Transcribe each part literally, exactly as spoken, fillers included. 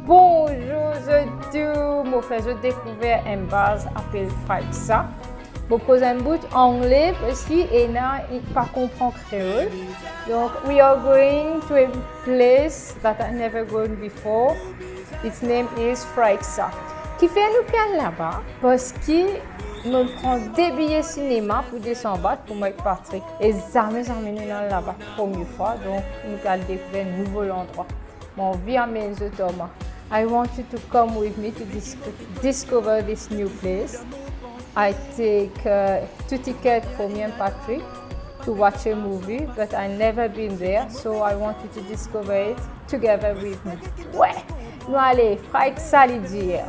Bonzour zot tou, mo fer zot dekouver enn baz apel Fraiksa. Mo koz enn bout angle parski ena ki pa konpran kreol. Donk, we are going to a place that I never gone before. Its name is Fraiksa. Kifer nou pe al laba? Parski nou pran de biye sinema pou desann bat pou mwa ek Patrick. E zame, zame nou al laba, premie fwa. Donk, nou pe al dekouver nouvo landrwa. Mo anvi amenn zot ar mwa. I want you to come with me to dis-, discover this new place. I take, uh, two tickets for me and Patrick to watch a movie, but I never been there, so I want you to discover it together with me. We, nou ale, Fraiksa li dir.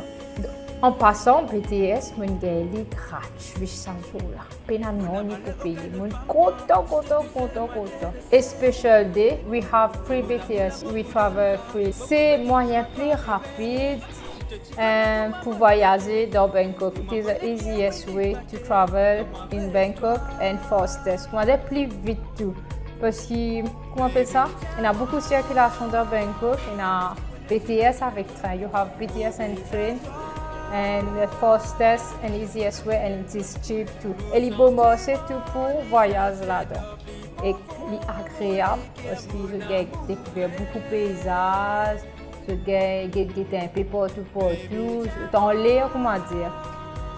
An pasan, B T S, mo'nn gagn li gratwi sa zour la. Pena nanye pou peye. Mo'nn kontan, kontan, kontan, kontan. A special day, we have free B T S, we travel free. Se mwayin pli rapid, eh, pou vwayaze dan Bangkok. It is the easiest way to travel in Bangkok and fastest. Kouma dir pli vit tou. Parski, kouma apel sa? Ena boukou sirkilasion dan Bangkok, ena B T S avek trin. You have B T S and train, and the fastest and easiest way, and it is cheap too. E li bon marse tou pou vwayaz ladan. E li agreab, parski zot gagn dekouver boukou peizaz, zot gagn get, get enpe partou, partou, zot anler, kouma dir.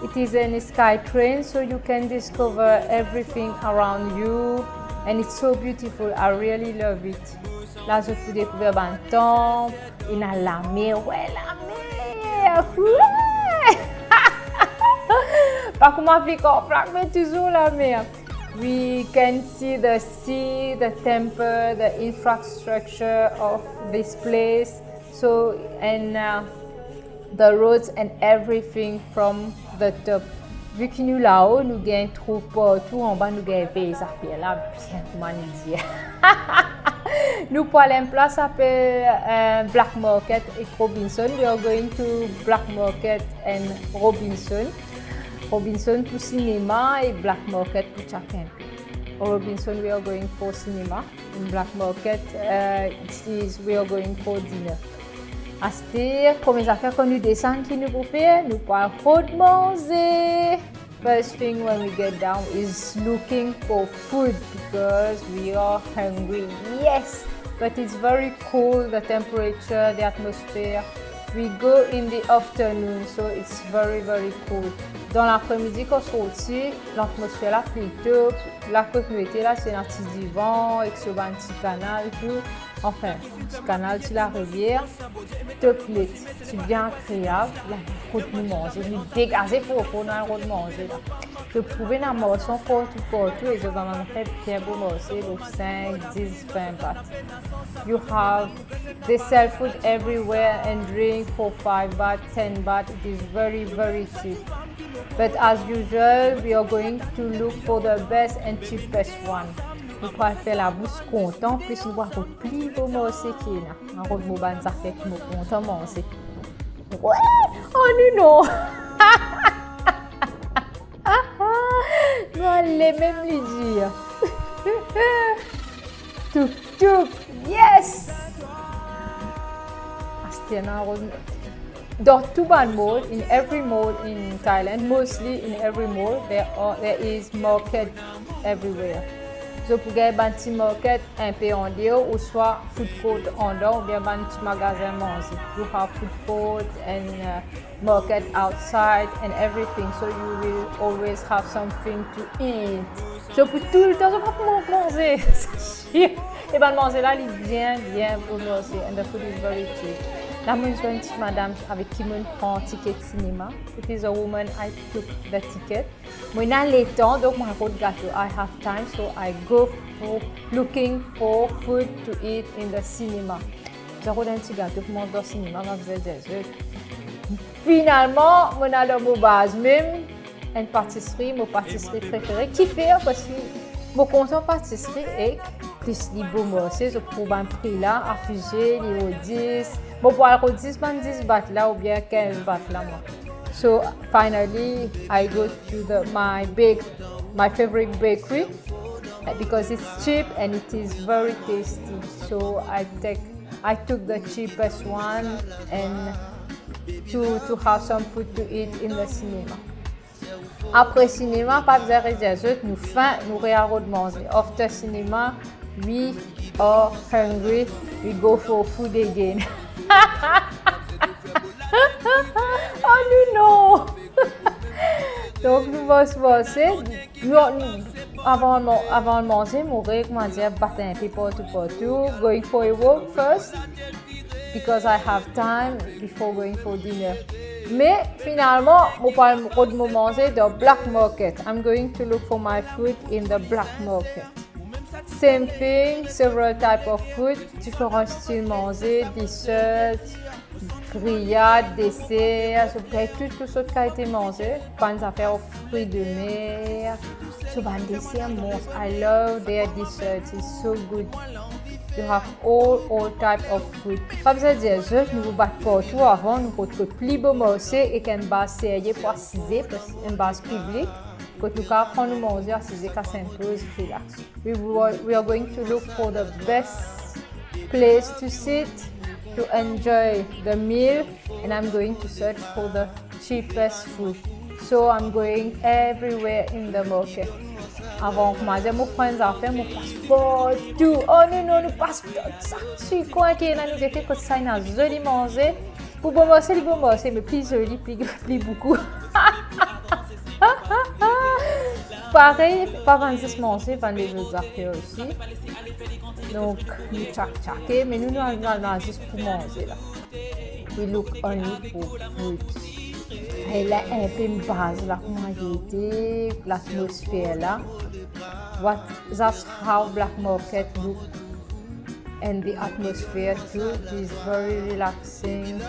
It is a sky train, so you can discover everything around you, and it's so beautiful. I really love it. La zot pou dekouver bann tanp, ena lamer, we, lamer! We! Pa kouma Vikor Plak, me touzour lamer. We can see the sea, the temple, the infrastructure of this place. So, and, uh, the roads and everything from the top. Vi ki nou lao, nou gagn trouv partou, anba nou gagn vey zafer la, bien kouma nou dir. Nou pou al enn plas apel, eh, Black Market ek Robinson. We are going to Black Market and Robinson. Robinson pou sinema e Black Market pou tchak enpe. Robinson, we are going for cinema. In Black Market, uh, it is, we are going for dinner. Aster, premie zafer kan nou desann, ki nou pou fer? Nou pou al rod manze. First thing when we get down is looking for food because we are hungry. Yes, but it's very cool, the temperature, the atmosphere. We go in the afternoon, so it's very, very cool. Dan lapre-midi, kan sorti, latmosfer la pli top. La kot nou ete la, se ena ti divan, ek so bann ti kanal tou. Anfin, ti kanal, ti larivier, top net, ti bien agreab. La, kot nou manze, nou degaze for for, nou al rod manze la. Zot trouve ena marsan partou, partou, e zot ena fer bien bon marse, lor sink, dis, vin baht. You have, they sell food everywhere and drink for five baht, ten baht. It is very, very cheap. But as usual, we are going to look for the best and cheapest one. Nou pou al fer labous kontan, plis nou pou al rod pli bon marse ki ena. Al rod mo bann zafer ki mo kontan manze. We! Oh, nou non! Nou ale mem, li dir. Touk, touk. Yes! Aster nou al rod dan tou bann mall, in every mall in Thailand, mostly in every mall, there are, there is market everywhere. Zot pou gagn bann ti market enpe andeor, ouswa food court andan, oubien bann ti magazin manze. You have food court and, uh, market outside and everything, so you will always have something to eat. So pou toultan, zot pa pou mank manze. E bann manze la, li bien, bien bon marse, and the food is very cheap. La, mo zwenn ti madam avek ki mo pran tiket sinema. It is a woman I took the ticket. Mo ena letan, donk mo al rod gato. I have time, so I go for looking for food to eat in the cinema. Mo al rod enn ti gato pou manz dan sinema, mo bizin dir zot. Finalman, mo al dan mo baz mem, enn patisri, mo patisri prefere. Kifer? Parski mo kontan patisri ek plis li bon marse, zot pou bann pri la afise, li rod dis. Mo pou al rod dis bann dis baht la oubien kinz baht la, mwa. So, finally, I go to the, my bake, my favorite bakery, uh, because it's cheap and it is very tasty. So, I take I took the cheapest one and to, to have some food to eat in the cinema. Apre sinema, pa bizin redir zot, nou fin, nou re al rod manze. After cinema, we are hungry, we go for food again. Oh non, non. Donk nou manz, manze, nou, nou, avan, avan manze, mo re, koumadir, bat inpe partou, partou, going for a walk first, because I have time before going for dinner. Me finalman, mo pou al rod mo manze dan black market. I'm going to look for my food in the black market. Same thing, several type of food, diferan stil manze, dessert, griyad, deser, so gagn tou, tou sort kalite manze, bann zafer fri de mer, so bann deser mons, I love their dessert, it's so good. You have all, all type of food. Pa bizin dir zot, nou pou bat partou avan, nou rod kot pli bo marse ek enn baz serye pou asize, enn baz piblik, kot nou kapav pran nou manze, asize, kas enn poz, relax. We, wa- we are going to look for the best place to sit, to enjoy the meal, and I'm going to search for the cheapest food. So I'm going everywhere in the market. Avan koumadir, mo pran zafer, mo pas partou. Oh non, non, nou pas partou. Sa, si kwin ki ena, nou gete kot sa ena zoli manze. Pou bo marse, li bo marse, me pli zoli, pli, pli boukou. Parey, pa vann zis manze, vann lezot zafer osi. Donk, nou tchak tchake, me nou, nou, nou, nou zis pou manze la. We look only for food. E la, enpe baz la, kouma li ete, latmosfer la. What, that's how black market look. And the atmosphere too, it is very relaxing,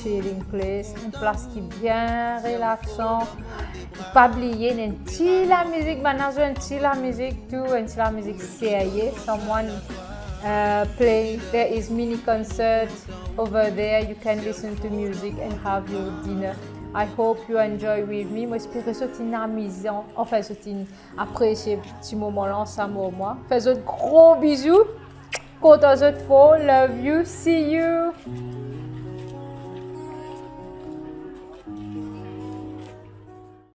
chilling place, enn plas ki bien relaxan. Pa bliye, ena enn ti lamizik, bann la zwe enn ti lamizik tou, enn ti lamizik serye. Someone uh, playing, there is mini concert over there. You can listen to music and have your dinner. I hope you enjoy with me. Mo espere zot inn amizan, anfin zot inn apresie ti moman la ansam ar mwa. Fer zot gro bizou. Kontan zot for, love you, see you.